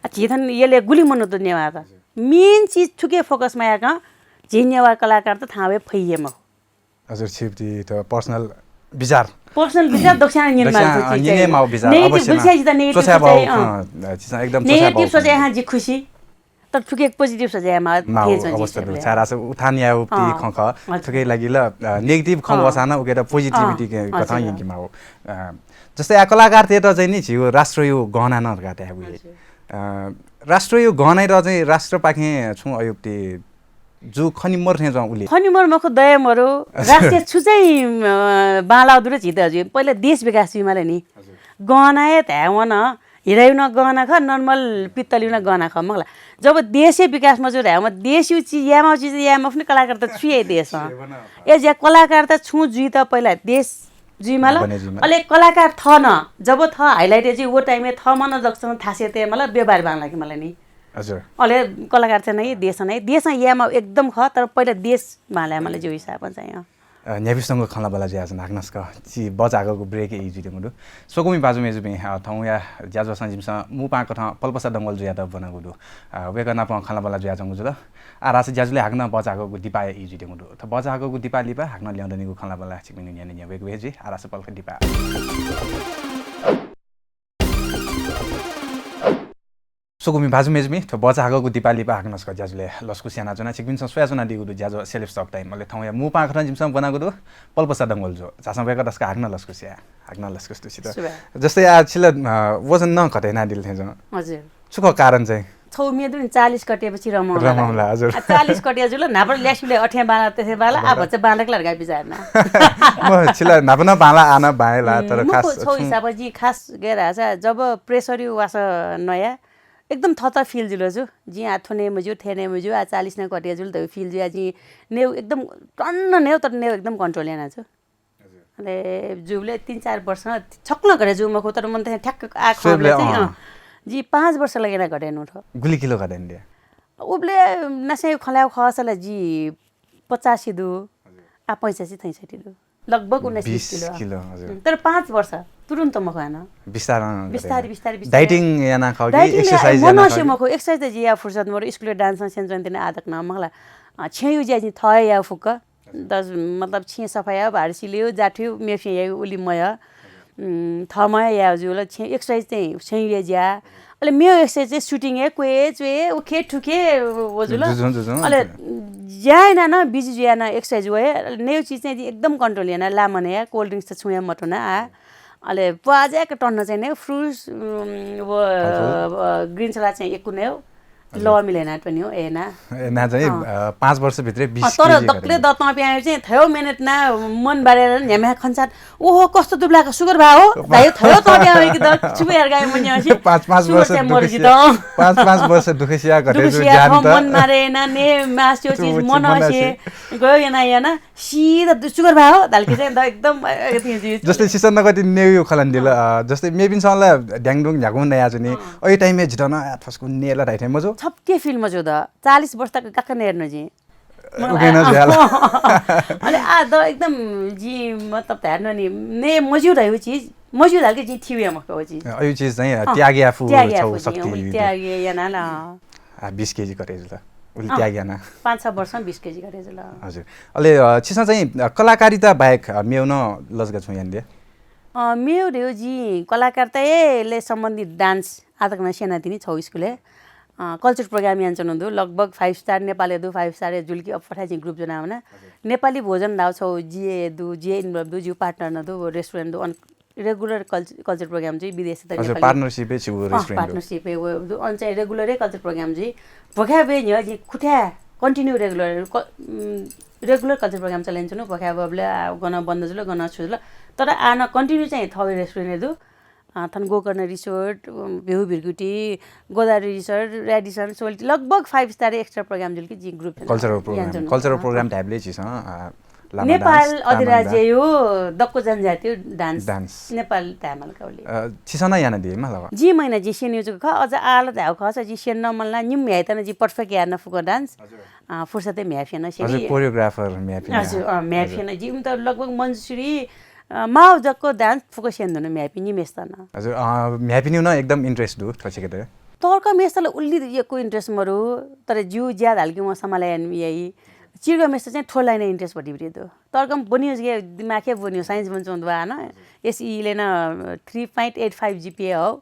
आ, झी थन यलय् गुलि मनूत नेवाःत। Main चिज थुके focus मयाकं झी नेवाः कलाकारत थाहां वये फइ हे मखु। हजुर, छिपिं त personal विचार। Personal विचार दक्ष्याना न्यनेमाल दक्ष्याना, थ्व चिज न्यने चाहिँ। माउ विचार, negative अवश्य नं। बुझ्या जिता negative च्वछाय् सोचाइ, बाउ, अँ। अँ, चिज एकदम च्वछाय् negative बाउ सोचाइ पनि। हाँ, जि खुसी। तर थुके positive सोचाइ माउ माउ अवस्था दु। छाय् धाःसा उठान याउ ति अँ, खँ ख। हजुर। थुके लागि ल, अ, negative खँ अँ। वसां नं उकेत positivity अँ, के कथं हजुर। यंके माउ। अ, जस्तै आ कलाकारतय्त चाहिँ नि झीगु राष्ट्रयु गहना नं धकाः धायेगु हे। हजुर। अ, राष्ट्रयु गहनाइत चाहिँ राष्ट्रपाखें छुं अयुक्ति जु खनि मरु थें च्वं उलि। खनि मरु मखु, दये मरु। हजुर। राष्ट्रयु छु चाहिँ, अ, बांलाउ दु र झीत हजुर। पहिला देश विकास जुइमाल नि। हजुर। गहना हे धायेवन, हिरायु नं गहना खः, normal पित्तलयु नं गहना खः, मखला। जब देशय् विकास मजू धायेवं, देशयु चिज यायेमाउ चिज याये मफुनि कलाकारत छु याइ देशं। ए ज्या कलाकारत छुं जुइत पहिला देश जुइमाल। बने जुइमाल। अले कलाकार थः नं, जब थः highlight जुइ, व time-य् थःम्हं नं दक्वं थासय् तयेमाल, व्यवहार बांलाकेमाल नि। हजुर। अले कलाकार चाहिँ नै, देशं नै, देशं यायेमाउ एकदम खः, तर पहिला देश बांलायेमाल जिगु हिसाबं चाहिँ, अँ। अ, न्ह्याइपुसे धुंकल खँल्हाबल्हा जुयाच्वना हाकनं छकः झी बचाःहाकःगु break-य् ई जुइधुंगु दु। स्वकुमि भाजु मय्जुपिं, अ, थौंया ज्याझ्वःसां जिमिसं मू पाहां कथं पल्पसा डंगोल जुयात ब्वनागु दु। अ, वय्कः नाप खँल्हाबल्हा जुयाच्वंगु जुल। आः धाःसा ज्याझ्वलय् हाकनं बचाःहाकःगु दिपाया ई जुइधुंगु दु। थ्व बचाःहाकःगु दिपा लिपा हाकनं ल्यं दनिगु खँल्हाबल्हा छिकपिनि न्ह्यःने न्ह्यः वय्के हे जुइ। आः धाःसा पलख दिपा। स्वकुमि भाजु मय्जुपिं, थ्व बचाःहाकःगु दिपा लिपा हाकनं छकः ज्याझ्वलय् लसकुस यानाच्वना। छिकपिन्सं स्वयाच्वनादीगु दु ज्याझ्वः Celebs Talk Time। अले थौंया मू पाहां कथं जिमिसं ब्वनागु दु पल्पसा डंगोल जु। झासँ वय्कःयात छकः हाकनं लसकुस या। हाकनं लसकुस दु छित। सुभाय्। जस्तै आः छिला, अ, वजन नं घटे यानादिल थें च्वं। हजुर। छु खः कारण चाहिँ? छौ म्ये दु नि, चालिस कटेपछि रमं ला। रमं ला, हजुर। आ, चालिस कटे जुल, न्हापा ल्यासेबलय् अथें बांला, तथें बांला, आ, बांला। भचा बांलाक ला धकाः बिचाः याना। म छिला न्हापा नं बांला, आः नं बांला, तर उम्, खास मखु, छौ छुं हिसाबं जिं खास गय् धाःसा जब pressure-यु वासः नया, एकदम थःत feel जुल जु। जिं आः थ्व नये मज्यू, थथे नये मज्यू, आः चालिस नं कटे जुल धइगु feel जुया जिं नयेगु एकदम टन्न नयेगु, तर नयेगु एकदम control याना जु। हजुर। अले जुबलय् तीन चार वर्ष छक्वलं घटे जू मखु, तर मन त ठ्याक्क आः खँ स्वयेबलय्, चाहिँ, अँ। अँ, जि पाँच वर्ष लगे याना घटे यानागु थ्व। गुलि किलो घटे यानादिल? उबलय् नासें खँ ल्हायेगु खःसा ला जि पचासी दु, हजुर। आः पैंचासी छैसठी दु। लगभग उन्नाइस बिस बिस किलो। किलो, हजुर। उम्, तर पाँच वर्ष तुरुन्त मखु हानं। बिस्तारं घटे बिस्तारै, याना। बिस्तारै, बिस्तारै। Dieting याना खः कि dieting exercise याना मनसे खः कि? मखु, exercise त जि याये फुर्सद मरु, school-य् dance-नं स्यनाच्वनातिनि आदत नं मखला। अ, छेँयु ज्या जिं थः हे याये फुक्क। दस, मतलब, छेँ सफा यायेगु, भार सिलेगु, जाथ्यू, मेफिं यायेगु उलि मयः। उम्, थःम्हं हे यायेगु जुल, छेँ exercise चाहिँ छेँयु हे ज्या। अले मेगु exercise चाहिँ shooting हे, क्वय्, च्वय्, उखे, थुखे, व जुल। जुजुं, जुजुं। अले ज्या याना नं, busy जुया नं exercise वये। अले नयेगु चिज चाहिँ एकदम control याना, ला मनया, cold drinks त छुं हे मत्वना आ। अले प्वाज्याक टन्न चाहिँ नयेगु fruits, उम्, व, फलफुल। अ, green salad चाहिँ यक्व नयेगु। हजुर। ल मिले याना पनि हो, ए ना। ए ना चाहिँ, अँ। अ, पाँच वर्षभित्रै बिस अँ, तर केजी दक्ले घटे। दतं प्यायो चाहिँ थयो मेहनत ना मन बारेर न्ह्याम्हे खन्छात, ओहो, कस्तो दुब्लाक sugar भा हो? दाइ, थयो त प्यायो कि द, छु यार गाय मन यासी। पाँच, पाँच sugar वर्ष चाहिँ दुःख मर सिया, जित। पाँच, पाँच वर्ष दुःख सिया घटे दुःख जु सिया ज्यान थो त। मन मारे ना, ने मास्यो तु चिज उचित मन मन असे। असे। गयो याना याना। सिधा दु-, sugar भा हो, धालकि चाहिँ द एकदम, अ, अ, थिं जि। जस्तै सिसन नकति नेउ खलन दिल, अँ। अ, जस्तै मेबिन सल ड्याङडुङ झ्याकुम नया जुनि, अँ। ओइ time-य् झित न, आ, थस्कु नेला धाइ थें मजु। छप्के feel मजु द, चालिस वर्ष तक गाक्क नेर न जि। उगेन ज्याल। अले आ द एकदम जि मतलब धार न नि, ने मजु धायु चिज, मजु धालकि जि थिउ या मखु चिज। अयु चिज चाहिँ, अँ। त्याग या फु त्याग या छौ फु शक्ति जि, यु। त्याग या ना ला। आ, बिस केजी घटे जुल। उलि अँ, त्याग याना। पाँच छ वर्षमा बिस केजी घटे जुल। हजुर। अले, अ, छिसं चाहिँ, अ, कलाकारिता बाहेक, अ, मेउ न लजगा छुं याना दे? अ, मेउ धेउ जि कलाकारितायले सम्बन्धित dance आदक न स्यना तिनि छौ school-य्। अ, culture program यानाच्वना दु, लगभग five star नेपालय् दु, five star जुल कि अब फथाय् जिं group ज्वना वना। नेपाली भोजन धाःगु छगू जिए दु, जिए involve दु, जिगु partner नं दु, व restaurant दु, अन regular culture program जुइ, विदेशय् त नेपाली partnership-य् छिगु restaurant दु। Partnership-य् व दु, अन चाहिँ regular-य् culture program जुइ। भ्वखाय् ब्वये न्ह्यः जिं खुथाय् continue regular, regular culture program चले यानाच्वना, भ्वखाय् ब्वयेबलय् गन बन्द जुल, गन छु जुल। तर आः नं continue चाहिँ थःगु restaurant-य् दु। अ, थन Gokarna resort, view Bhrikuti, Godavari resort, Radisson, सोल्टी, लगभग five star extra program जुल कि जिं group cultural program, cultural program धायेबलय् झीसं, अ, लामा नेपाल dance, तामाङ अधिराज्ययो दक्व जनजातियो dance, dance। नेपाल धायेमाल का उलि। अ, छिसं नं यानादी मला? जिं मयाना, जिं स्यनीगु जक खः, अझ आः ला धायेगु खःसा जिं स्यने नं मलाना, निम्ह म्ह्याय्‌त नं जिं perfect याना फुक्क dance। अ, फुर्सतय् म्ह्याय् स्यना, स्यनी। Choreographer म्ह्याय् स्यना। अ, म्ह्याय् स्यना। जिं त लगभग मञ्जुश्री, अ, माव जक dance फुक्क स्यने धुन म्ह्याय्‌पिं निम्हय्‌सित नं। हजुर, अ, म्ह्याय्‌पिनिगु नं एकदम interest दु थ्व क्षेत्रय्। तर्क मेस्त ला उलि यक्व interest मरु, तर जिगु ज्या धाल कि वं सम्हाले याइ। चिर्ग मेस्त चाहिँ थ्व line-य् interest भति भति दु। तर्क ब्वनियो जक दिमागय् ब्वनियो, science ब्वनाच्वंगु दु आः नं। एसईले नं three point eight five GPA हौ।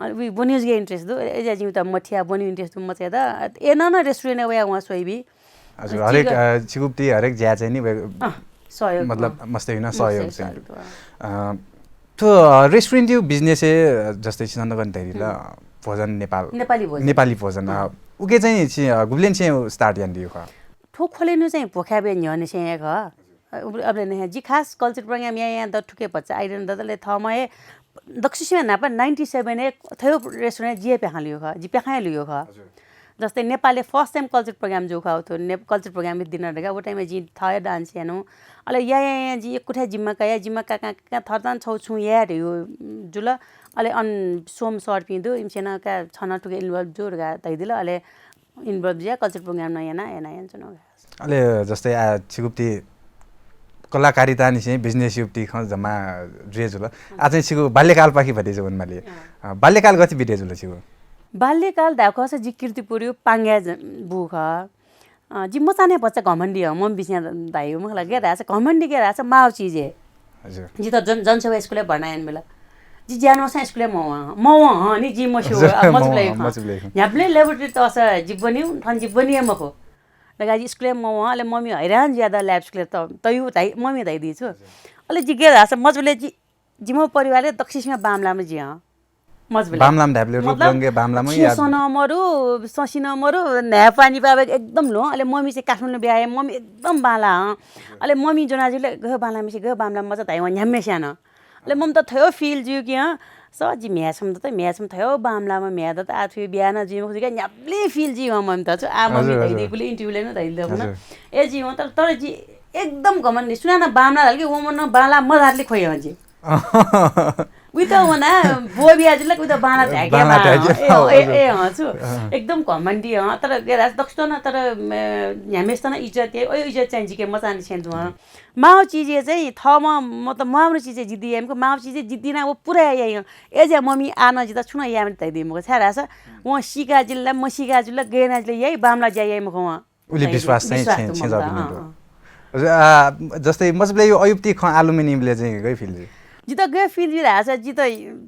अ, उइ ब्वनियो जक interest दु। अय्‌जुयाः जिं त मथिया ब्वनियो interest दु मचाया त। अय्‌नं नं restaurant-य् वया वं स्वइबी। हजुर, हरेक, अ, छिगु प्रति हरेक ज्या चाहिँ नि, अ, सहयोग, मतलब, अ, मस्तय्‌नं सहयोग चाहिँ। अ, थ्व, अ, restaurant-यो business-य्, अ, जस्तै छिसं नं धयादिल, भोजन नेपाल, नेपाली भोजन। नेपाली भोजन, अ, उके चाहिँ छि, अ, गुबलें चाहिँ start यानादियो खः? थ्व खोलेनु चाहिँ भ्वखाय् ब्वये न्ह्यःनिसें हे खः। अ, उबले, अबले नं जि खास culture program यायां द थुके भचा आइडन दतले थःम्हं हे दक्वसिबें न्हापा ninety seven-य् थ्व restaurant-य् जि हे प्याखं लुयो खः, जि प्याखं हे लुयो खः। हजुर। जस्तै नेपालय् first time culture program जूगु खः, थ्व ने-, culture program दिना धकाः, व time-य् जिं थः हे dance यानु। अले यायां यायां जिं यक्व थाय् जिम्मा काया, जिम्मा काकां काकां थरतां छौ छुं याये धयो जुल। अले अन सोम सरपिं दु, इमिसें नं का छन थुके involve जु धकाः धयादिल। अले involve जुया culture program नं याना, याना यानाच्वना। अले जस्तै आ, छिगु प्रति कलाकारितानिसें business-यो प्रति खँ जम्मा जुया जुल। आः चाहिँ छिगु बाल्यकालपाखे भति जुया वनेमाली। अँ। अ, बाल्यकाल गथे बिते जुल छिगु? बाल्यकाल धाःगु खःसा जि कीर्तिपुरयो पाङ्ग्या ज-, बू खः। अ, जि मचाने भचा घमण्डी हँ, मम्मी बिस्यां धाइयो मखु ला, गय् धाःसा घमण्डी गय् धाःसा माव चिज हे। हजुर। जि त जन-, जनसेवा स्कुलय् भर्ना यानाबिल। जि ज्या नवःसां स्कुलय् मवं, मवं हँ नि, जि मस्यू, हजुर, अ, मजुबलय् मवं, खँ। मजुबलय् खँ। न्ह्याबलें laboratory तःसा जि ब्वनिउ, थन जि ब्वनि हे मखु। धकाः जि स्कुलय् मवं, अले मम्मी हैरान जुयाः द lab स्कुलय् त-, तयु धाइ, मम्मी धयादी छु। हजुर। अले जि गय् धाःसा मजुबलय् जि, जिमि परिवारय् दक्वसिबें बांमलाःम्ह जि हँ। मजुबलय्। बांमलाःम्ह धायेबलय् मतलब, रूपरंगय् बांमलाःम्ह या? छेँ नं मरु, ससिं नं मरु, न्हाय् पानी पाबय् एकदम ल्वहं, अले मम्मी चाहिँ काठमाडौं बिया हे, मम्मी एकदम बांला हँ। अले मम्मी ज्वना जुल, गय् बांलाम्ह से, गय् बांमलाःम्ह मचा धाइ वं न्ह्याम्हस्यां नं। अले मम्मी त थयो feel जुइ कि हँ, स जि म्ह्याय् छम्ह दत, म्ह्याय् छम्ह थयो बांमलाःम्ह म्ह्याय् दत, आः थुयो बिया नं जुइ मखु धकाः न्ह्याबलें feel जुइ हँ मम्मी त छु। आः मम्मी हजुर, धयादी हजुर। गुलि interview-लय् नं धयादी दु हजुर। ए जि हँ, तर, तर जि एकदम घमण्डी, सुनानं बांमलाः धाल कि वं मनं बांलाः मधाः ले ख्वइ हँ जि। उइत वना ब्व बिया जुल, उइत बांला धाय्‌के बांला बां। धाय्‌के ए, बां, ए, हजुर। ए, हँ, छु। अँ। एकदम घमण्डी, हँ, तर गय् धाःसा दक्वसित नं, तर, अ, न्ह्याम्हस्यां नं इज्जत याइ, अय् इज्जत चाहिँ जिके मचांनिसें दु, हँ। माव चिजय् चाहिँ थःम्हं, मतलब, म्वाःम्ह चिजय् जिद्दी याइ मखु, माव चिजय् जिद्दी याना व पुरा याइ, हँ। ए ज्या मम्मी आः नं जितः छुं नं याये मते धयादी मखु, छाय् धाःसा वं सीका जुल ला, मसीका जुल ला, गय् याना जुल ला याइ, बांमलाः ज्या याइ मखु वं। उलि विश्वास चाहिँ छेँ, छेँजःपिनि दु। अँ, अँ। आ, जस्तै मजुबलय् अयु प्रति खँ आलुमिनियमले चाहिँ गय् feel जुइ? जितः गय् feel जुइ धाःसा जितः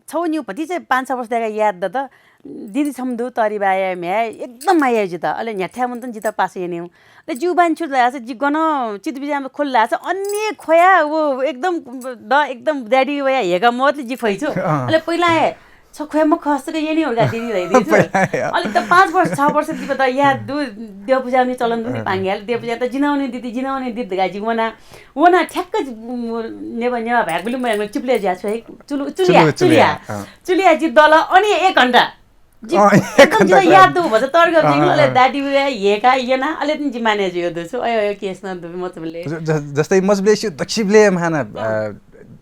छौ निउ भतिचा पाँच छ वर्ष दाय्‌का याद दत। दिदी छम्ह दु, तरिबाया म्ह्याय्, एकदम माया याइ जितः। अले न्ह्याथाय् वनेत जितः पासा यानिउ। अले जिउ बानी छु धाःसा जि गन चित्त बिज्यां खोल धाःसा अन्य ख्वया व एकदम द, एकदम daddy वया हेगा मवतले जि फइ छु। अँ। अले पहिला हे छ ख्वया मखु हस्तक यानि हुर्का दिदी धइ दिदी छु। पहिला हे। अले त पाँच वर्ष, छ वर्ष दिपा त याद दु, देव पूजा नि चलन दु नि पाङ्ग्याल, देव पूजा त जिनाउने दिदी, जिनाउने दिदी धकाः जि वना, वना ठ्याक्क जि, म, नेबा, नेबा भाय् गुलि मयागु चिप्ले ज्या छु है, चुलु, चुलिया, चुलु, चुलिया, चुलिया, अँ। चुलिया जि दल अनि एक घण्टा। जि अँ, एक एकदम घण्टा जितः याद दु भचा तर्क अँ, जिं अँ, अले अँ। दादी उया हेका यना, अले तिन जि माने जुयो दु छु, अयो, अयो, केस न दु, मजुबलय्। ज-, ज-, जस्तै मजुबलय् स्यु दक्वसिबलय् म्हान, अँ। अ,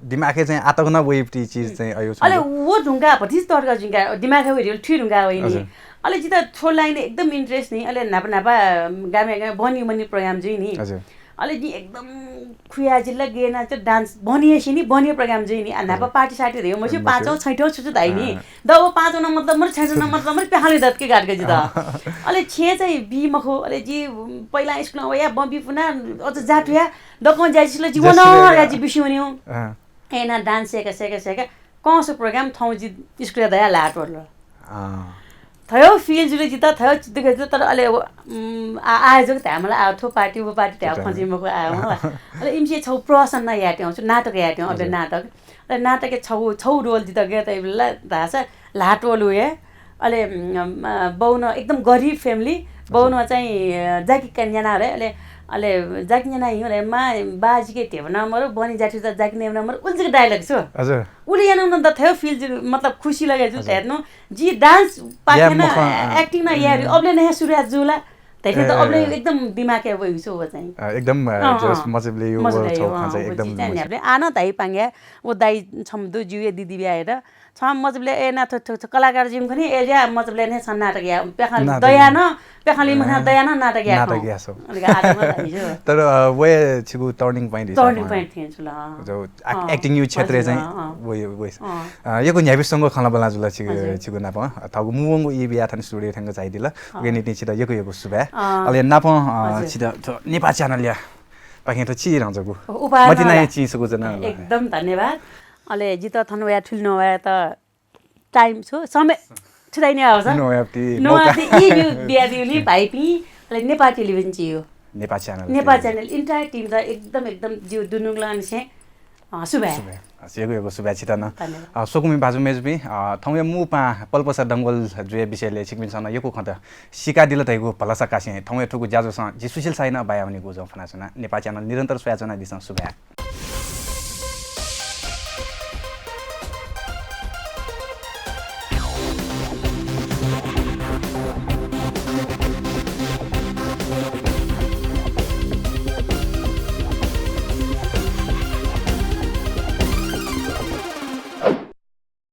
दिमागय् चाहिँ आतक न वइ प्रति चिज चाहिँ अयो छु। अले व धुंका भतिस तर्क जिंका दिमागय् वइ रिल थुइ धुंका वइ नि। हजुर। अले जितः थ्व line एकदम interest नि, अले न्हापा न्हापा, अम, गामे गामे बहनी मनी program जुइ नि। हजुर। अले जि एकदम खुया जिल्ला गेना चाहिँ dance बहनी सिनि बहनी program जुइ नि। आ, न्हापा हजुर। Party साटी रे मसु हजुर, पाँचौं मसु। छैठौं छु छु धाइ नि। अँ। द व पाँचौं न मतलब मर छैठौं न मतलब मर प्याहाली दत के गाड के जितः। अँ। अले छेँ चाहिँ बी मखु, अले जि पहिला स्कुलमा वया बबी पुना अझ जातुया दक्वं ज्याजिसिल जि जसरी वन या। या जि बिस्युं वन्यु। अँ। एना dance सेका, सेका, सेका, कंस program थौं जि स्कुलय् दया लाट वल। अँ। थयो feel जुल जितः, थयो दुःख जुल, तर अले व, उम्, आ, आयोजक धाये मला, आ, थ्व party, व party धाये खँ जुइ मखु, आ, मला। अले इमिसे छौ प्रहसन याये त्यौं, छु नाटक याये त्यौं, अबले नाटक। अले नाटकय् छौ, छौ role जितः गय् तइबला धाःसा ल्हातोलु हे। अले, उम्, अ, बौन एकदम गरिब family, बौन चाहिँ, अ, जाकि कन्या ना रे, अले, अले जाकि न्या ना हिउ रे, मा, बाजिके धेबना मरु, बनि जाति त जाकि नेबना मरु, उलजिक dialogue छु। हजुर। उले याना न द थयो feel जु, मतलब खुसी लगे जु हजुर। तेनु, जि dance पाखे या ना, मखा, अ, acting ना यारी, उम्। अबले ने सुरुवात जुला। तेथे त ए, अबले ए। एकदम दिमागय् वइ छु व चाहिँ। अ, एकदम, अ, अँ, जस अँ। मजबले यो मजबले व यो, छौ अँ, खाँचा व एकदम चिज चाहिँ मजबुत। न्याबले। आ न दाइ पाङ्गे, व दाइ छम दु जिउ ए दिदी बिया हेर। छम मजबले ए ना थो, थो, थो कलाकार जिम खनि, ए या मजबले ने छन नाटक या, प्याखा नाटक दया या। न, प्याखा लिम खा ए, दया न नाटक या नाटक खौ। या छौ। अलिक आत्मा दाइ जो। तर, अ, वे छिगु turning point हिसाब turning point थिएन छु ल। जो act-, अँ, acting यु क्षेत्र हजुर, चाहिँ अँ, अँ। वइ, वइ। अँ। अ, यक्व न्ह्याबि संगो खला बला जुल छिगु, हजुर। छिगु नाप। अ, थगु मुवंगु इ बिया थन studio थंग चाहिँ दिल। अँ। उके निति छित यक्व यक्व सुभाय्। अँ। अले नाप, अ, हजुर। छित थो नेपाल channel या पाखें थो छि रंजगु। उपहार मति न नाय ला। चिसगु जना ल। एकदम धन्यवाद। अले जित थन वया ठुल न वया त time छु, समय छु दाइ ने आवसा। नोयाप्ति नोयाप्ति मौका। इ यु बिया दिउ नि भाइपि, अले नेपाल television चियो। नेपाल channel नेपाल चियो। Channel entire team त एकदम, एकदम जिउ दुनुगलन से, अ, सुभाय्। सुभाय्। अ, सेगु एगो सुभाय् छित न। धन्यवाद। अ, स्वकुमि भाजु मेजुपि, अ, थौंया मू पां पलपसा डंगोल जुया विषयले छिकपिन्सं न यक्व खँत सिकादिल धइगु भलसा कासें थौंया थुगु ज्याझ्वलय् जि सुशील साइनं बायावनीगु जं फनाच्वना। नेपाल channel निरन्तर स्वयाच्वनादिसँ। सुभाय्।